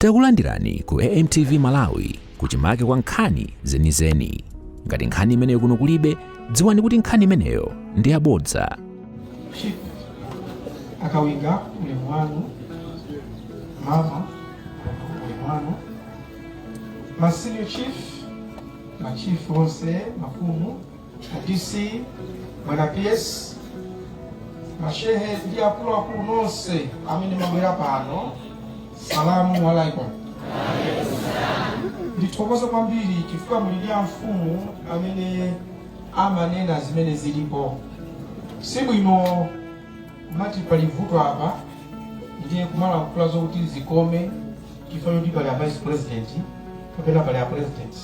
Takulandirani ku AMTV Malawi kuchimake kwa nkhani zenizeni. Ngati nkhani imeneyo kuno kulibe, dziwani kuti nkhani imeneyo ndi yabodza. Chief Akawinga, ulemu wanu. Mama, ulemu wanu. Ma senior chief, ma chief onse, mafumu, a DC, bwana PS, mashehe ndi akuluakulu nonse amene mwabwera pano, salamu alaikum. Ndithokoze kwambiri chifukwa muli ndi amfumu amene amanena zimene zilipo. Sibwino kumati pali vuto apa ndiye kumalankhula zokuti zikome chifukwa choti pali a vice president kapena pali a president.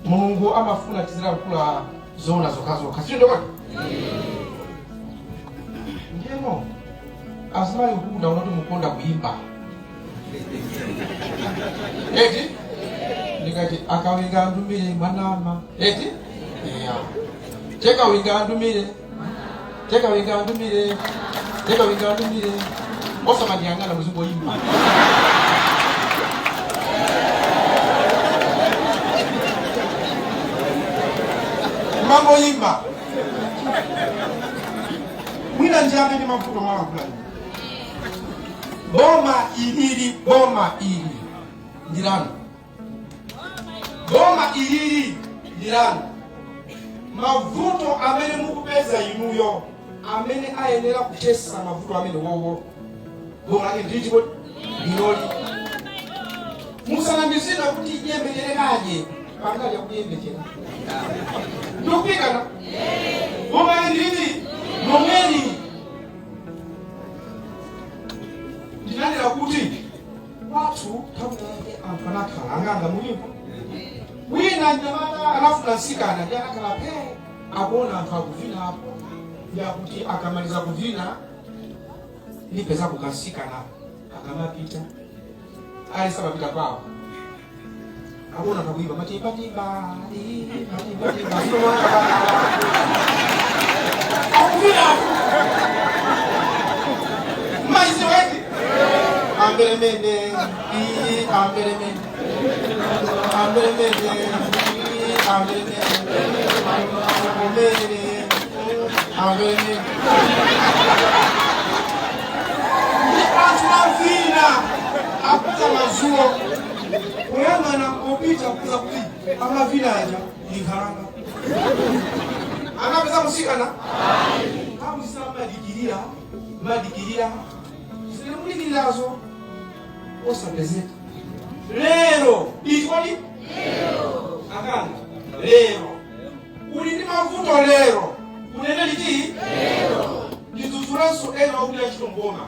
Mulungu amafuna tizilankhula zoona zokhazokha, sichoncho kodi? Ndiyeno azimayi uku ndaona kuti mukonda kuyimba eti, ndikati akawinga andumire mwanama eti, iya chekawinga andumire, chekawinga andumire, chekawinga andumire, osamandiyang'ana, muzingoyimba. Mangoyimba. Mwina ndiyambe ndi mavuto mwalankhula. Boma ilili, boma ili ndi lanu, boma ilili ndi lanu. Mavuto amene mukupeza inuyo, amene ayenera kuthesa mavuto amene wowo, boma lake ndiliti kodi? Ndiloli. Musanamizidwe kuti yembechere kadye pangali yakuyembechera ndikupikana. Boma lake ndiliti? Lomweli. Ndinanena kuti kwathu nthawi yake anthu anakhala anganga mulimpo. Wina mnyamata anafuna mtsikana, ndi anakhala phe, akuona anthu akuvina apo, ndi akuti akamaliza kuvina ndipeza kukasikana. Akamapita ali samapita kwawo, akuona anthu akuimba matimbatimba matimbatimba, akuvina apo maiziweti ambelemende i ambelemende ambelemende i ambelemende komere ambelemende. Ndi anthu avina akuza madzulo kuyang'ana popita kuza kuti amavina aja ndi nkhalamba. Anapeza msikana nthawi zina madikirira madikirira zilimudikirirazo osapezeka. Lero ichikodi akanga lero uli ndi mavuto, lero unene liti? Ndidzudzulenso ena ogwira ntchito mboma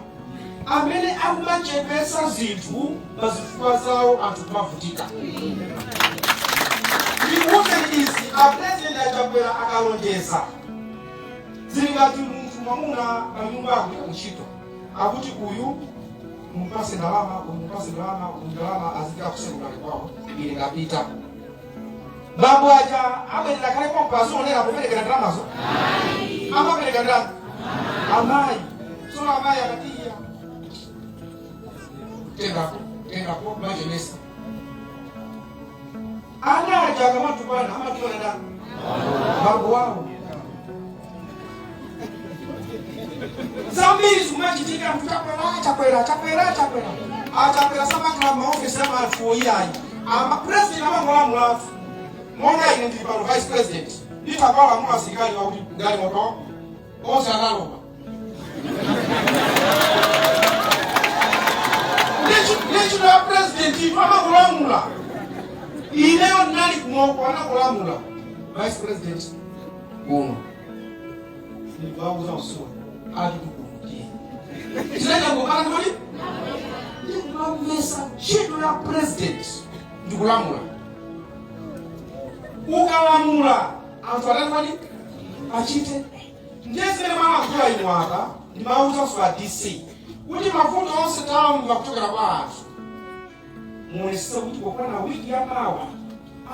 amene akumachepesa zinthu pa zifukwa zawo, anthu kumavutika. Ndikuwuzeni izi, a president Achakwera akalonjeza, zili ngati munthu mwamuna pa nyumba akupita kuntchito, akuti uyu mupase ndalama, uyu mupase ndalama, uyu ndalama, azipita kusekondari kwawo, ine ndapita. Bambo aja abwerera kale pompo azionera poperekera ndalamazo, amapereka ndalama amayi. Tsono amayi akatiya tengako tengako machenesa, ana aja akamatukwana amatukwana ndani? Bambo wawo. Zambiri zikumachitika, anthu Chakwera, Chakwera, Chakwera, Chakwera, aChakwera samakhala maofesi ama anthu oyiyayi. Ama president amangolamula anthu. Monga ine ndili pano vice president, nditha kuwalamula asilikali wakuti galimoto onse analowa. Ntchito ya president itu amakulamula. Ineyo ndinali kumoko, anakulamula vice president kuno, ndikuwauza usiwa ati tikuvutie tinanyangopana ndikoti ndikumamvesa. Ntchito ya president ndikulamula. Ukalamula anthu atani kodi? Achite. Ndiye zimene mwalankhula inu apa, ndimawuzanso a DC kuti mavuto onse tamva kuchokera kwa anthu, muonesese kuti pokwana wiki ya mawa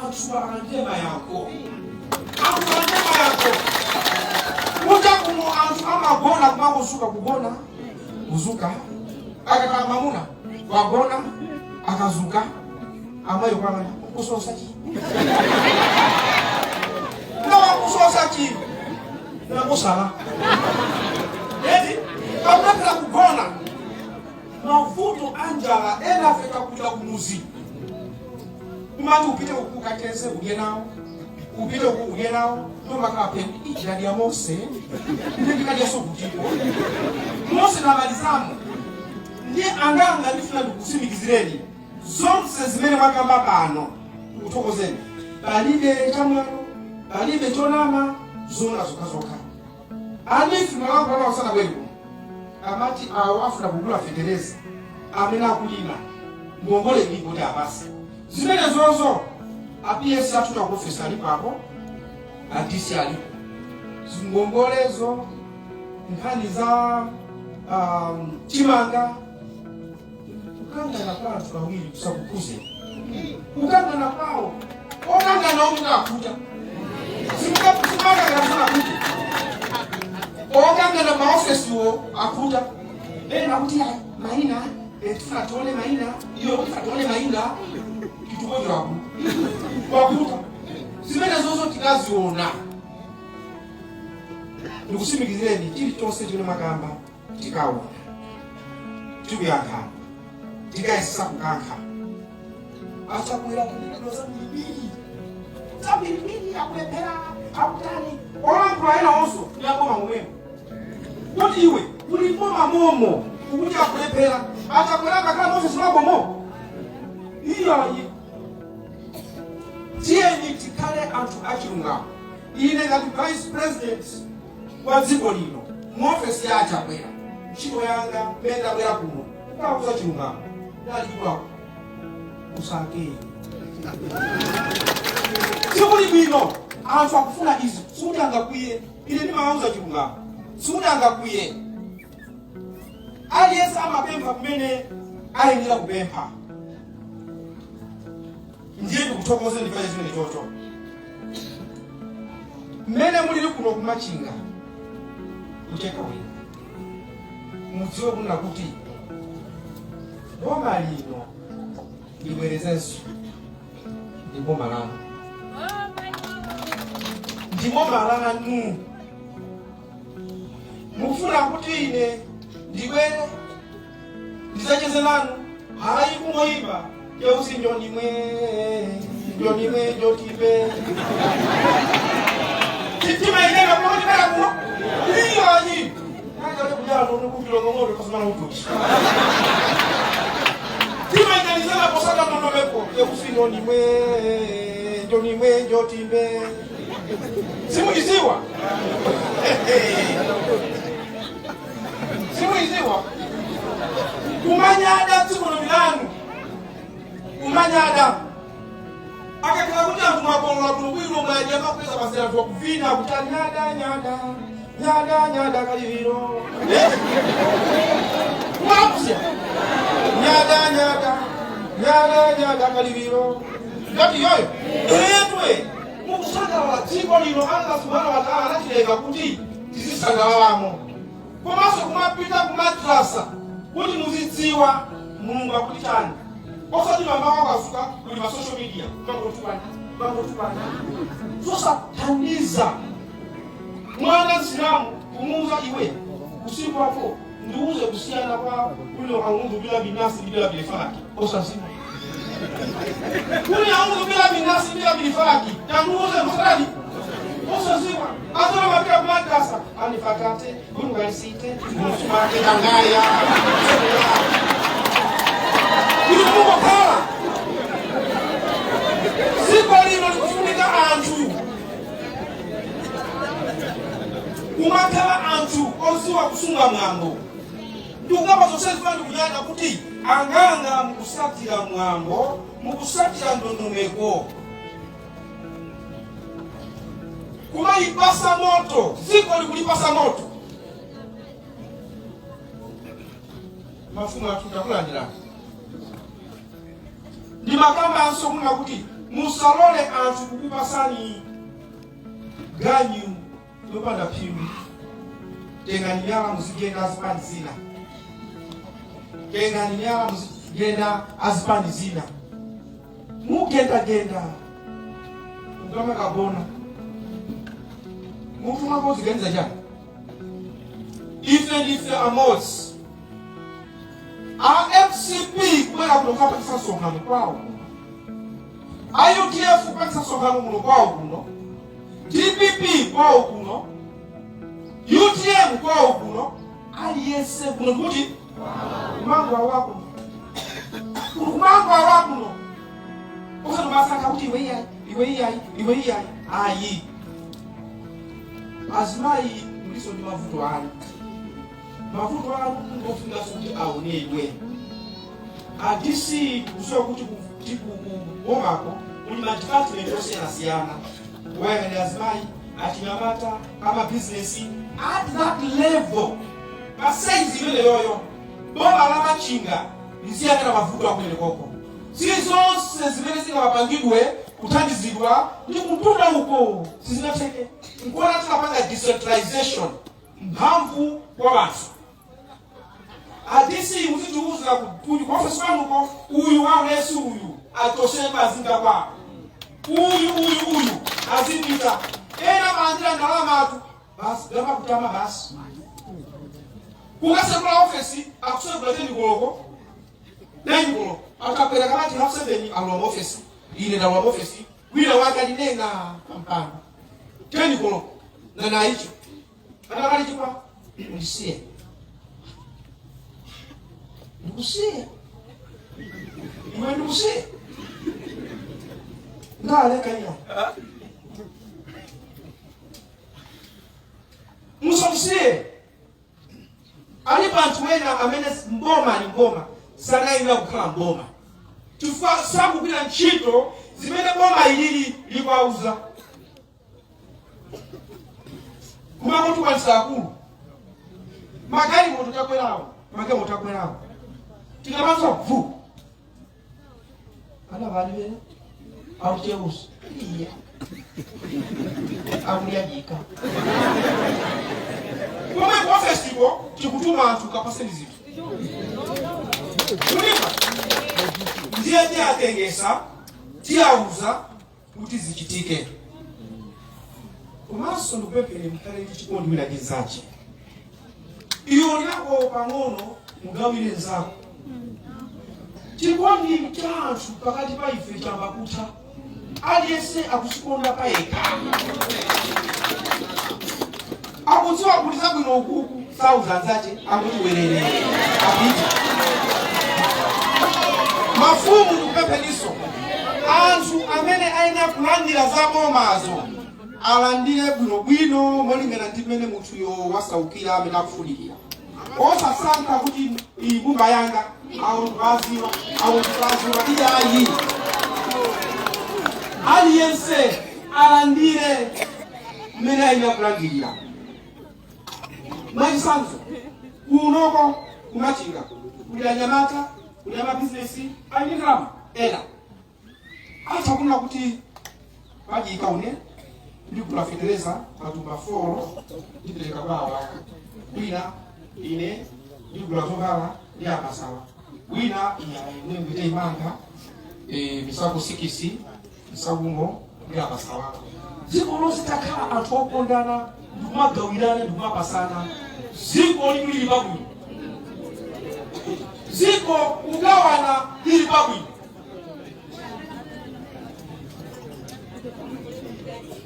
anthu alandire mayankho, anthu alandire mayankho. Kunja kuno anthu amagona kumangozuka, kugona kuzuka, akakhala mamuna wagona. Akazuka amayi kwamana kusosa chi nawakusosa chi nakusala eti pakulephera kugona mavuto anjala. Ena afeka kuja kumuzi kumati upite uku ukateze udye nawo, upite uku udye nawo, ndomakapeni ijadya mose ndiye ndikadyaso kutiko mose namalizamo. Ndiye anganga ndifuna ndikutsimikizireni zonse zimene mwakamba pano, ndikuthokozeni. Palibe chamwano, palibe chonama, zona zokhazokha. Anifi mwalankhulana kusana bwere kuno amati awo afuna kugula fetereza amene akulima, ngongole ilipo kuti apase zimene zozo. A PS athu ku ofisi alipo apo, a DC alipo. Zingongolezo, nkhani za chimanga, kukangana kwa anthu awiri kusakukhuze. Kukangana kwawo okangana omwe akuta simakangana kusanakuti okangana maofesiwo akuta ena kuti ayi maina, tifuna tione maina iyo, tifuna tione maina kitukojo aku wakuta. Zimene zozo tikaziona. Ndikusimikizireni, chilichonse chimene mwakamba tikaona, tikuyankhana, tikayesesa kukankha. Achakwera kunenedwa zambirimbiri, zambirimbiri, akulephera, akutani, olankhula ena onso ndi aboma momwemo kuti iwe uli mboma momo ukuti akulephera. Achakwera akakhala mofesi mwabomo iyayi. Tiyeni tikhale anthu achilungamo. Ine ngati vice president wa dziko lino muofesi ya Achakwera, ntchito yanga mmene ndabwera kuno kukauza chilungamo ndalikwako usake sikuli bwino. Anthu akufuna izi, sikuti angakwiye. Ine ndimawauza chilungamo, sikuti angakwiye. Aliyense amapempha kumene ayenera kupempha. Ndiye ndikuthokoze ndifanye chimene chocho mmene mulili kuno kumachinga kucheka bwino. Mudziwe kunena kuti boma lino, ndibwerezenso, ndi boma lanu, ndi boma lanu. Mukufuna kuti ine ndibwere ndisacheze nanu, hayi, kungoyimba cheusi njonimwe njonimwe njotipe timainena kuno tibera kuno iyayi nakale kujala nokukilongong'oto kasimana ututi timainganizana posaka ndondomeko cheusi njonimwe njonimwe njotimbe. Simuiziwa, simuiziwa. Kumanyada dziko lanu, kumanyada akakhala kuti anthu mwakolola kuno bwino, mwadya makweza basi, anthu akuvina kuti anyada nyada nyada nyada kaliviro kumalakusia nyada nyada nyada nyada kaliviro ngati yoyo etwe mukusangalala. Dziko lino Allah subhanahu wa ta'ala anachilenga kuti tizisangalalamo, komanso kumapita kumadrasa kuti muzidziwa Mulungu akuti chani, osati mama wako azuka kuli ma social media mangotukana mangotukana zosathandiza. Mwana Msilamu kumuuza iwe usiku wako ndiuze kusiyana kwa kuli audhu bila binasi bila bilifalaki, osaziwa kuli audhu bila binasi bila bilifalaki, tandiuze msarani, osaziwa. Azona mapita kumadrasa anifatate gunugalisite gunsumake tangaya kuti mungokhala. Dziko lino likufunika anthu kumakhala anthu oziwa kusunga mwambo. Ndikukamba zonse zimene ndikunyada kuti anganga mukusatira mwambo, mukusatira ndondomeko, kumayipasa moto dziko likulipasa moto. Mafumu athu takulandirani. Ndimakambanso kuna kuti musalole anthu kukupasani ganyu yopanda phindu. Tengani miyala muzigenda zipani zina, tengani miyala muzi. Genda azipani zina mugendagenda ukamakagona mutu mwako uziganiza chani? Ife ndife amodzi. A MCP kubwera kuno kupangisa msonkhano kwawo kuno, a UDF kupangisa msonkhano kuno kwawo kuno, DPP kwawo kuno, UTM kwawo kuno, aliyense kuno kuti kumango awa kuno, kuno kumango awa kuno, osati masankha kuti iwe iyayi, iwe iyayi, iwe iyayi, ayi. Azimayi muliso ndi mavuto anu, mavuto anu ngofunikaso kuti aonedwe. A DC, kuziwa kuti kubomako kuli madepartment osiyanasiyana wayang'anira azimayi, achinyamata, amabizinesi. At that level, pa size imeneyoyo, boma la Machinga liziyang'ana mavuto akumene koko. Si zonse zimene zingapangidwe kuthandizidwa ndi kutunda uko, sizingatheke. Nkuona tinapanga decentralization, mphamvu kwa anthu. A DC, muzitiuza kuti kwa ofesi kwanuko uyu waulesi uyu achosedwa, azinga kwa uyu, uyu, uyu azipita. Ena malandira ndalamatu basi, ndalama kutama basi. Kukasekula ofesi akusekula 10 koloko, 9 koloko akabwera kamati 7:30 alowa ofesi. Ine ndalowa ofesi, wina wake alinenga pampando 10 koloko nana icho anakalichikwa. Ndisiye, ndikusiye iwe, ndikusiye ndaleka iya. Musamusiye. Alipo anthu ena amene mboma ali mboma, sanayenera kukhala mboma chifukwa sakugwira ntchito zimene boma ilili likuauza. Kumakotukwanisa akulu, magalimoto takwerawo, magalimoto takwerawo, tikamanso vu ana vali vene aucheusi iya akulyajika pomwe ku ofesiko tikutuma anthu kapaseni zinthu mulimba. Ndiye tiyatengesa, tiyauza kuti zichitike. Komanso ndikupemphere mukhale ndi chikondi wina ndi nzache. Iwo linako pang'ono, mugawire nzako. Chikondi cha anthu pakati pa ife chamba kutha, aliyense akuchikonda payekha. Akudziwa kuti zabwino ukuku sauza anzache, akuti werere apite. Mafumu, ndikupempheniso, anthu amene ayenera kulandira zabomazo alandire bwinobwino molingana ndi mmene munthuyo wasaukira, amene akufunikira, osasankha kuti iyi bumba yanga, awo ndikuwaziwa, awo ndikuwaziwa, iyayi. Aliyense alandire mmene ayenera kulandirira. Mwachitsanzo, kunoko kumachinga kuli anyamata, kuli amabizinesi ali ndi ndalama. Ena atha kunena kuti pajika une ndigula fetereza matumba 4, ndipereka kwa awaka. Wina, ine ndigula zovala ndi apasawa. Wina, ine ngwite imanga misako 6 msakumo ndi apasawa. Dziko lonse takhala anthu okondana, ndikumagawirana, ndikumapasana, dziko litu lili pabwino. Dziko kugawana lili pabwino.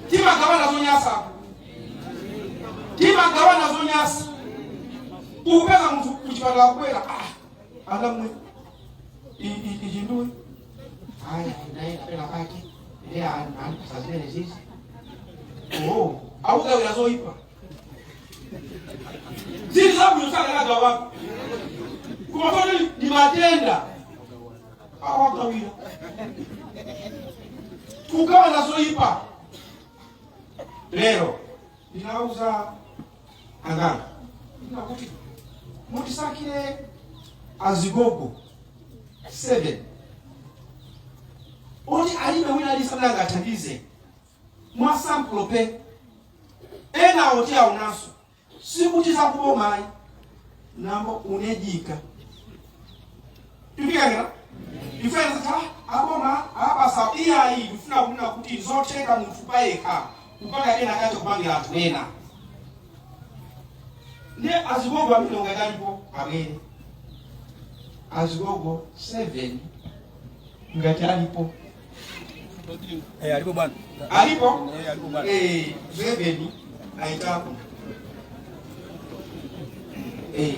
Timagawana zonyasa, timagawana zonyasa. Ukupeza munthu kuchipatala kubwera, ah, anamwe ichinduwe aya naye kapena pake ndi anipasa zimene zizi. Oh, akugawira zoyipa. Zili zabwino sakanagawa, koma poti ndi matenda awagawira. Kugawana zoyipa. Lero ndinauza anganga ndinakuti mutisakire azigogo 7 oti alibe wina aliyense amene angathandize, mwa sample pe. Ena oti aunanso sikuti zakubomayi nambo unejika. Tifikira ifena kuti aboma abasa iyayi. Ndifuna kunena kuti zotheka munthu payekha kupanga ena kacho kupangira anthu ena. Ndiye azigogo amene ngati alipo abwere, azigogo 7 ngati alipo. Eh, alipo bwana. Alipo? Eh, alipo bwana. Eh, 7 aitako. Eh.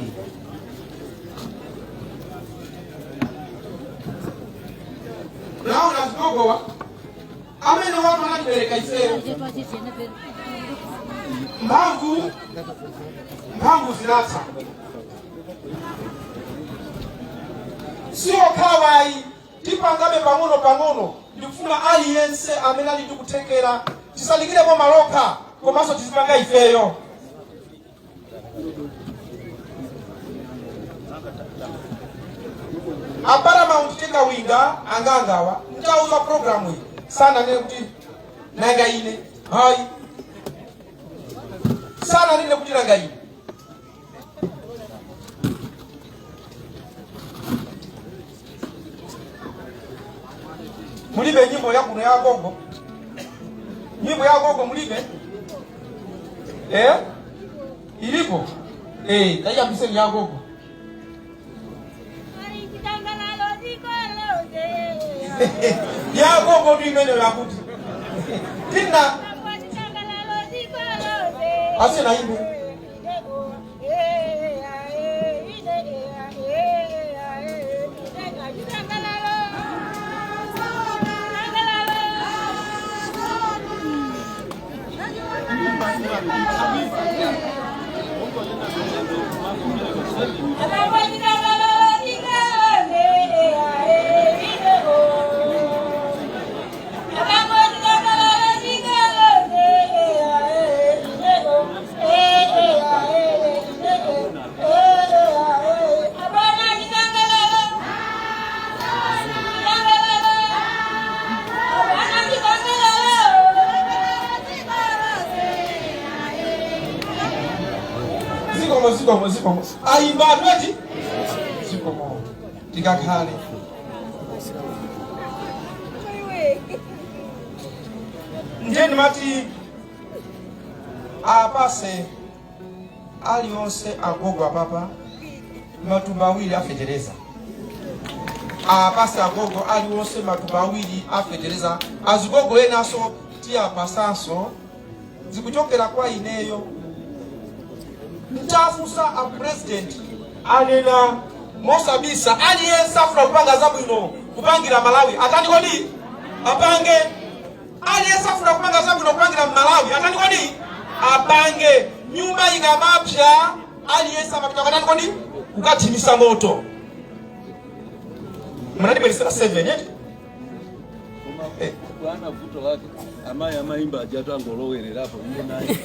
Naona azigogowa amene watu anatibereka ifeyo, mphamvu zinatha. Siyokhawayi, tipangabe pang'ono pang'ono. Ndikufuna aliyense amene ali ndi kuthekera, tisalikireko malokha, komanso tizipanga ifeyo. A Paramount Tekawinga angangawa mtauza program iyi, sananene kuti nanga ine hayi, sananene kuti nanga ine. Mulibe nyimbo yakuno ya gogo? Nyimbo ya gogo mulibe? Eh, ilipo. Eh, taiyambiseni ya gogo. Ya gogo ndi imene yakuti tina asina imbe. Zikomo, zikomo, zikomo. Ayimba atweti, zikomo. Tikakhale. Ndiye ndimati apase alionse agogo apapa matumba 2 afetereza. Apase agogo aliwonse matumba 2 afetereza. Azigogo enanso tiyapasanso, zikuchokera kwa ineyo. Ntafusa a president anena mosabisa, aliyense afuna kupanga zabwino kupangira Malawi atani kodi? Apange. Aliyense afuna kupanga zabwino kupangira Malawi atani kodi? Apange. Nyumba ikamapsa, aliyense amapita katani kodi? Kukathimisa moto. Munatibweresera 7 eti? Koma bwana, vuto lake amayi amayimba ajatu angolowererapo iye naye.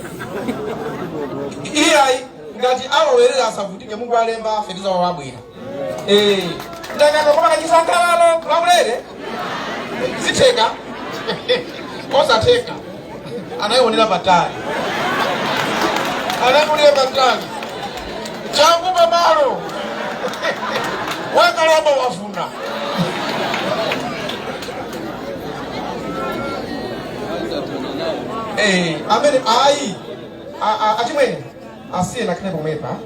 Iyayi, ngati alowerera asavutike, Mungu alemba fetiza wawabwera. Eh, ndakaka koma kachisangalalo laulere zitheka osatheka. Anayionera patali, anayionera patali, changu pamalo wakalamba wafuna. Angatana nawo. Eh, amene ayi achimwene asiye nakhale pomwepa.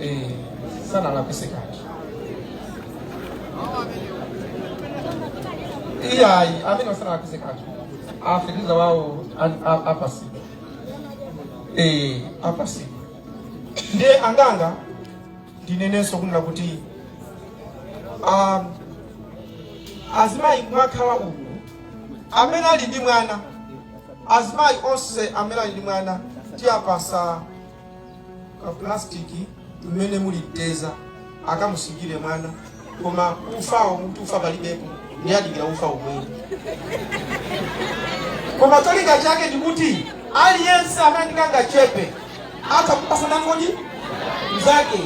Eh, sana alakwise kanthu iyayi, amene wasana alakwise kanthu. Afeteza wawo apasidwa. Eh, apasidwa. Ndiye anganga ndinenenso kunena kuti azimayi mwakhala uku amene ali ndi mwana, azimayi onse amene ali ndi mwana tiyapasa kaplastiki mmene muli mteza, akamusikire mwana. Koma ufawo mukuti ufa palibepo, ndiyadikira ufa umwene. Koma cholinga chake ndikuti aliyense amene ndingangachepe atha kupasa ndani kodi? Mzake.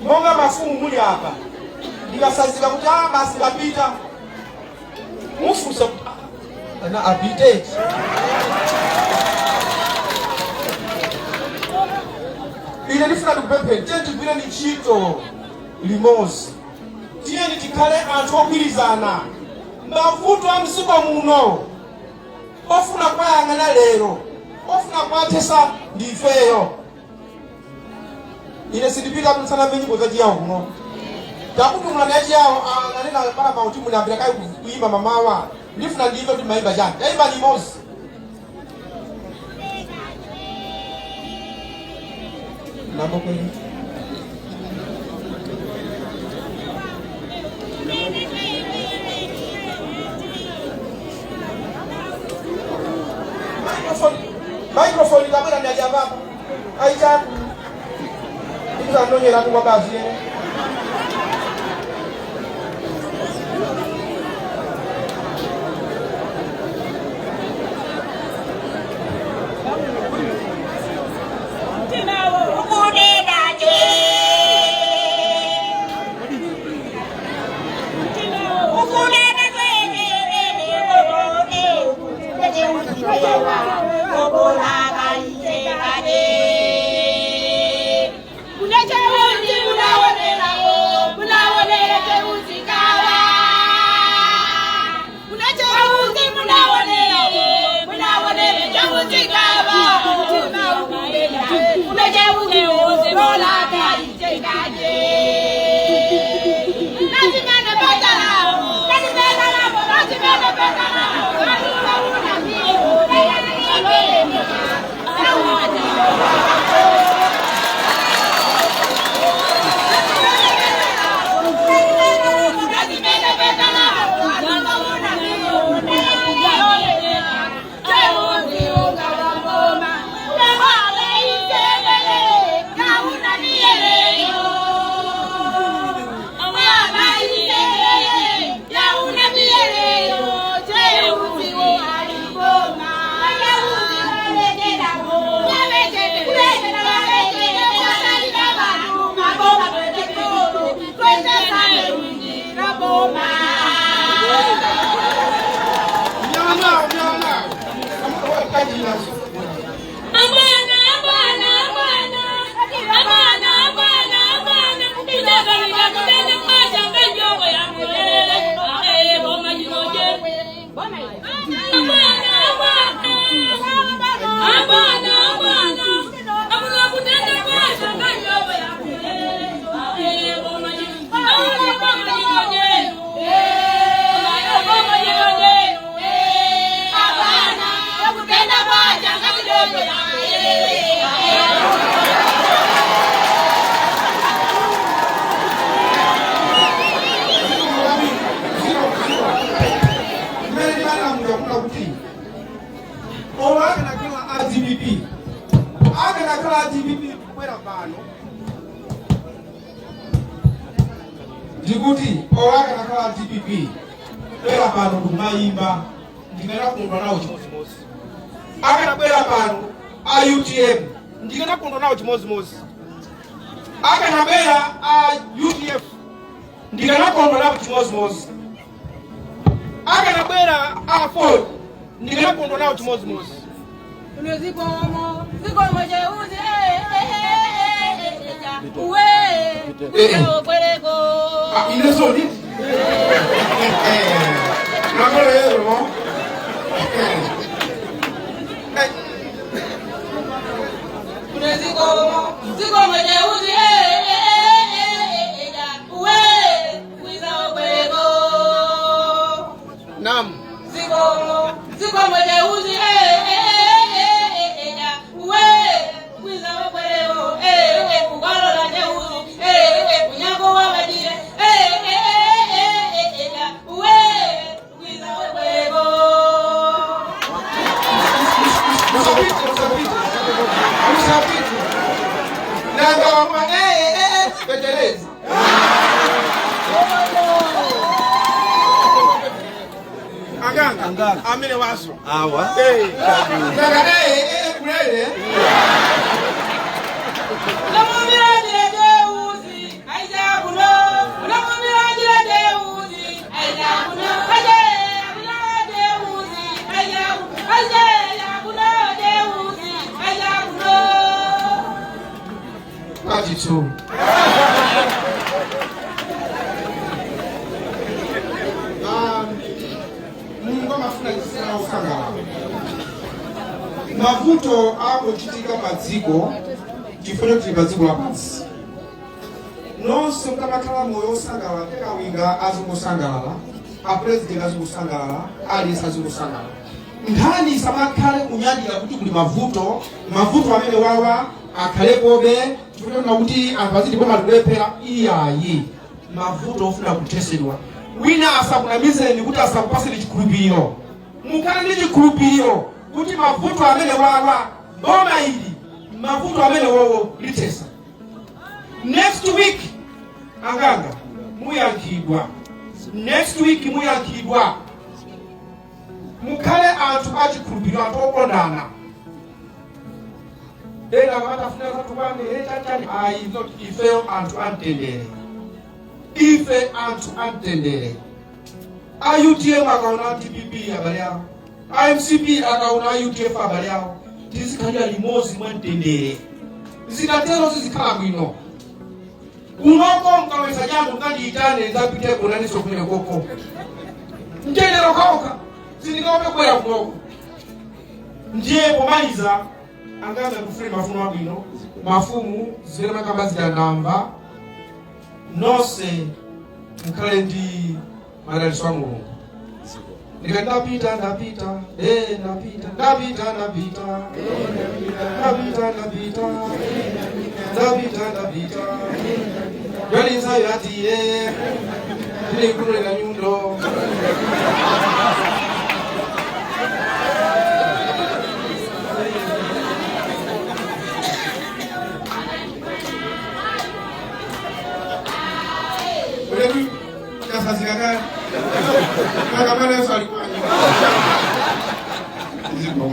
Monga mafumu muli apa, ndikasazika kuti ah, basi ndapita, mufunsa kuti ah, ana apite. Ine ndifuna ndikupempheni, tiye tigwireni ntchito limodzi. Tiyeni tikhale anthu ogwirizana. Mavuto a mdziko muno ofuna kwayang'ana lero, ofuna kwathesa ndi ifeyo. Ine sindipita msanamve nyimbo za Chiyawo kuno. Takutumulani yachiyawo, ananena para mauti munambira kai kuimba mamawa. Ndifuna ndimve kuti maimba chani. Yaimba ni imodzi. Nambo kweli. Microphone, microphone kamera ndajavapa. Aita. Ndikuzanonyera kwa bazi yene. Mmene ndimalamula kuna kuti olo akanakhala a DPP, akanakhala a DPP kubwera pano, ndikuti olo akanakhala a DPP kubwera pano ndikumayimba, ndikanakondwa nawo chimodzimodzi. Akanabwera pano a UTM, ndikanakondwa nawo chimodzimodzi. Akanabwera a UDF, ndikanakondwa nawo chimodzimodzi. Akanabwera a Ford, ndikanakondwa nawo chimodzimodzi. Zikomo, zikomo cheuzi, uwe, kwereko. Ah, ineso ndi nakolo yero. Zikomo, zikomo cheuzi, uwe, wiza kwereko. Nam. Zikomo, zikomo cheuzi, uwe, wiza kwereko. Ukalola cheuzi, unyango wa madire, uwe, wiza kwereko. Musapite, musapite, musapite. Nangawama petelezi. Anganga. Anganga. Amene waso. Awa. Nanga kulele. Unamumirangira cheuzi, aija kuno. Unamumirangira cheuzi, aija kuno. Aje, kuno cheuzi, aija kuno. Aje, kuno cheuzi, aija kuno. 32. Tizikhala osangalala. Mavuto angochitika pa dziko chifukwa tili pa dziko lapansi. Nonse mukamakhala moyo osangalala, tekawinga azingosangalala, apresident azingosangalala, aliyense azingosangalala. Nkhani isamakhale kunyadira kuti kuli mavuto. Mavuto amene wawa akhalepobe chifukwa kuti anthu aziti boma likulephera. Iyayi, mavuto ofuna kuthesedwa. Wina asakunamizeni kuti asakupaseni chikhulupiriro. Mukhale ndi chikhulupiriro kuti mavuto amene wawa, boma ili mavuto amene wowo lithesa. Next week anganga muyankhidwa. Next week muyankhidwa. Mukhale anthu achikhulupiriro, anthu okondana. Ena amatafuna zatukwane chachani. Ayi, not ifeyo. Anthu amtendere ife, anthu amtendere. A UTM akaona a DPP abale awo, a MCP akaona a UDF abale awo, tizikhalira limodzi mwa mtendere. Zikatero zizikhala bwino. Kunoko mkalowesa chanu mukandiyitane, ndzapite kuonaniso kumene koko. Mtendere okhaokha, sindingaope kubwera kunoko. Ndiye pomaliza, anganga kufune mafuno abwino. Mafumu, zimene makamba zidanamva nonse, mukhale ndi madalitso a Mulungu. Ndikati ndapita, ndapita, ndapita, ndapita, ndapita, ndapita, ndapita, ndapita, ndapita. Jwalinzayo atiye ndine nyundo. Ulevi kasazika kale nakamana Yesu alikuwa ziko.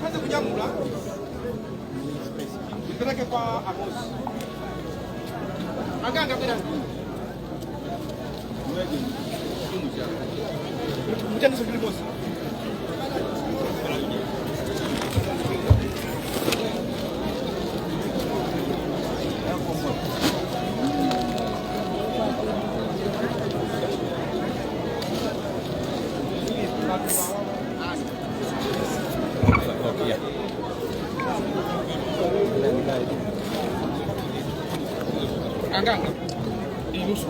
Kaze kunyamula ipeleke kwa Amos aganga bwera mutaniso ndilimosi. Anganga inusu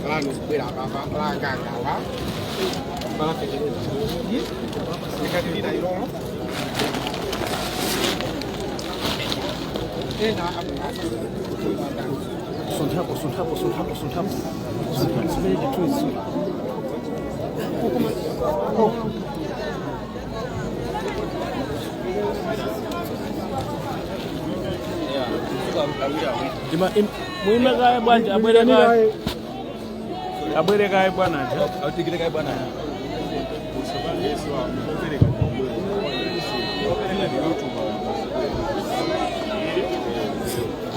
lano kubwera apapa la anganga wa ndikatilira ilolo ena. Sunthapo, sunthapo, sunthapo, sunthapo zimene chithunzi. Muime kaye bwanja, abwere kaye, abwere kaye bwanaja. Autikire kaye bwana.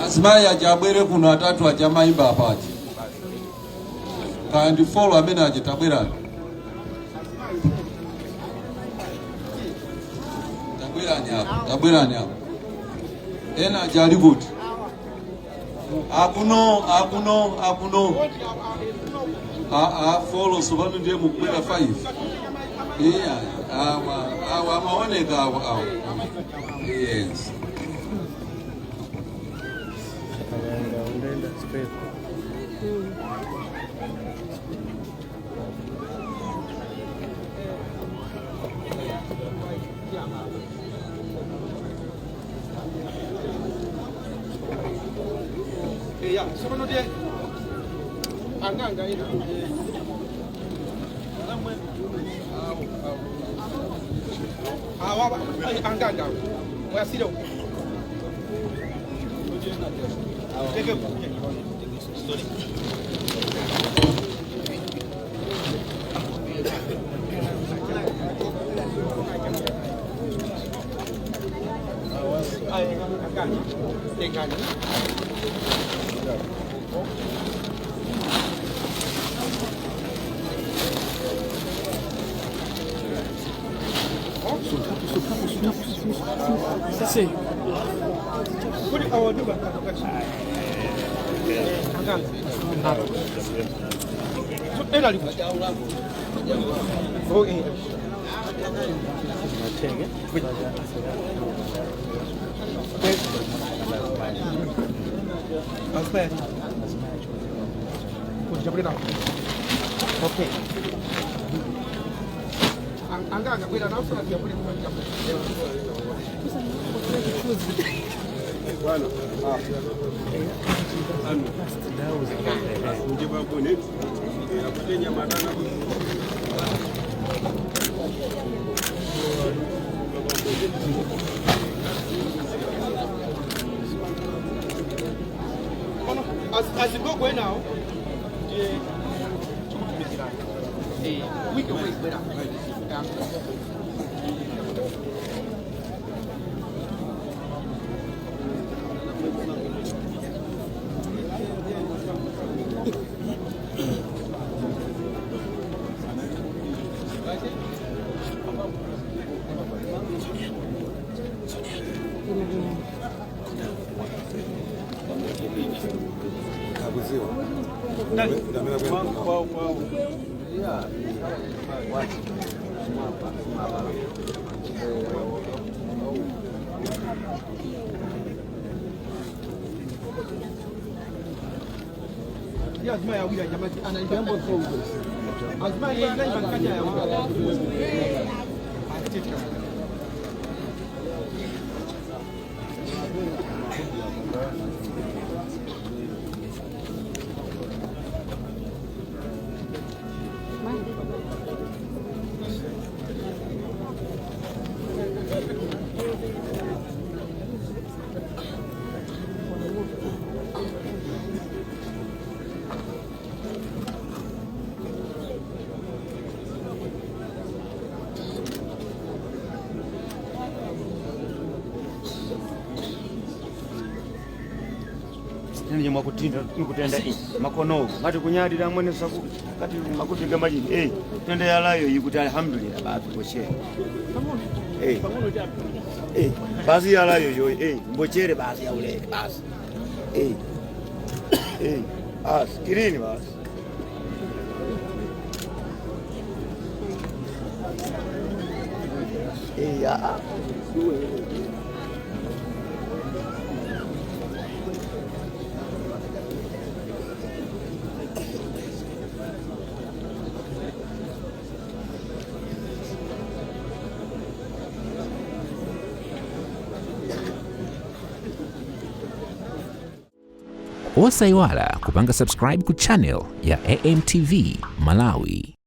Azimayi aja abwere kuno, atatu aja amayimba apaja, kaya ndi four amene aja, tabwerani, tabwerani apa, tabwerani apa. Ena aja ali kuti? Akuno, akuno, akuno. Aa, four sopano, ndiye mukubwera 5. Iya, awa awa amaoneka awa, awa, yes. Unaenda straight. Eya, sopano tiye anganga ena awa anganga mwasire uko. Teke kuke. Ay, anganga tengani. Sisi. Kuti awaduka kachi. Anganga. So ena ali kuti. Okay. Aspetta. Kuti chabwera. Okay. Anganga bwera nawo sana bwera. Azigogo enawo ndiye tikutumikirana wiki omwe ibwera. Azimai awiri ajamati anaijambo azimai anaimba ya Mwakutinda nikutenda makono ngati kunyadira mwene saku kati makutinga majini tenda yalayo yikuti alhamdulillah basi bochere basi yalayo yo mbochere basi yaulele basi basi kirini basi. Ya. Osayiwala kupanga subscribe ku channel ya AMTV Malawi.